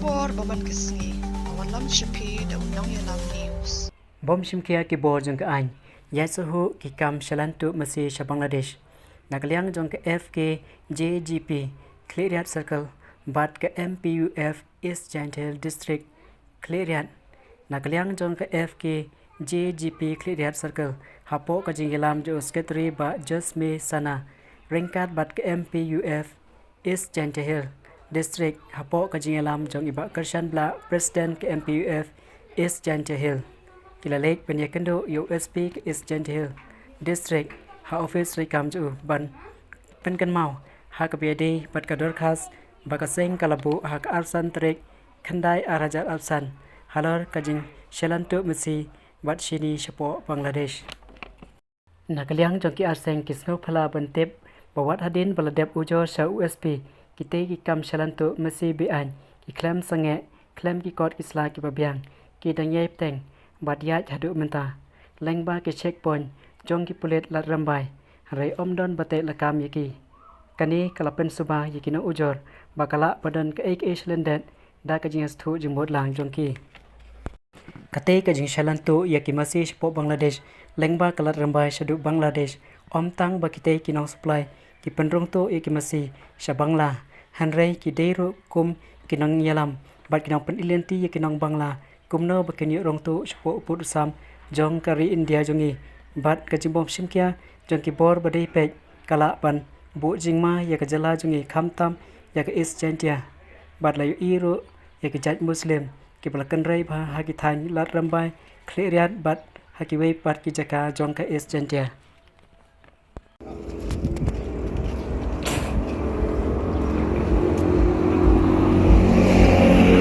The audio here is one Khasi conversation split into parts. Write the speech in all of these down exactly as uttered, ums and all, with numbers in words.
Por ba man ka sngi, a wallam shapi da u nongïalam news. Bom shimkhia ki bor jong ka aiñ, ïa suhu ki kam shalan tuh masi sha Bangladesh. Na ka liang jong ka F K J G P Khliehriat Circle, bad ka M P U F East Jaintia Hills District Khliehriat. Na ka liang jong ka F K J G P Khliehriat Circle, hapoh ka jingïalam jong u Secretary Bah Josme Sana, ryngkat bad ka M P U F East Jaintia Hills District, hapoh ka jingïalam jong i Bah Kyrshan Blah, President ka M P U F East Jaintia Hills. Ki la leit ban ïakynduh ïa u S P ka East Jaintia Hills District, ha office treikam jong u ban pynkynmaw ha kaba ïadei bad ka dorkhas ba ka seng ka la buh ha ka arphew san tarik khyndai ar hajar arphew san, halor ka jingshalan tuh masi bad shini shapoh Bangladesh. Na ka liang jong ki arseng ki sngewphylla ban tip ba wat hadien ba la dep ujor sha u S P, kitei ki kam shalan tuh masi be-aiñ ki khlem sangeh, khlem ki kot ki sla kiba biang, ki dang ïai bteng bad ïaid haduh mynta. Lyngba ki checkpoint jong ki pulit Lad Rymbai, hynrei ym don ba teh lakam ïa ki. Kane ka la pynsuba ïa ki nongujor ba ka lah ba don kaei kaei shlyndet da ka jingïasngewthuh jingmut lang jong ki. Katei ka jingshalan tuh ïa ki masi shapoh Bangladesh, lyngba ka Lad Rymbai shaduh Bangladesh, ym tang ba kitei ki nongsupply ki pynrung tuh ïa ki masi sha Bangla, hynrei ki dei ruh kum ki nongïalam bad ki nongpynïaid lynti ïa ki nong Bangla kumno ba kin ïoh rung tuh shapoh u pud u sam jong ka ri India jong ngi. Bad ka jingbym shimkhia jong ki bor ba dei peit ka lah ban buh jingma ïa ka jylla jong ngi, khamtam ïa ka East Jaintia. Bad la ïohi ruh ïa ki jait Muslim kiba la kynrei bha ha ki thaiñ Lad Rymbai, Khliehriat bad ha kiwei pat ki jaka jong ka East Jaintia.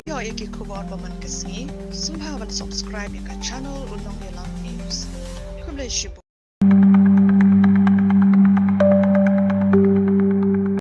Ïoh ïa ki khubor ba man ka sngi, sngewbha ban subscribe ïa ka channel U Nongïalam News. Khublei shibun.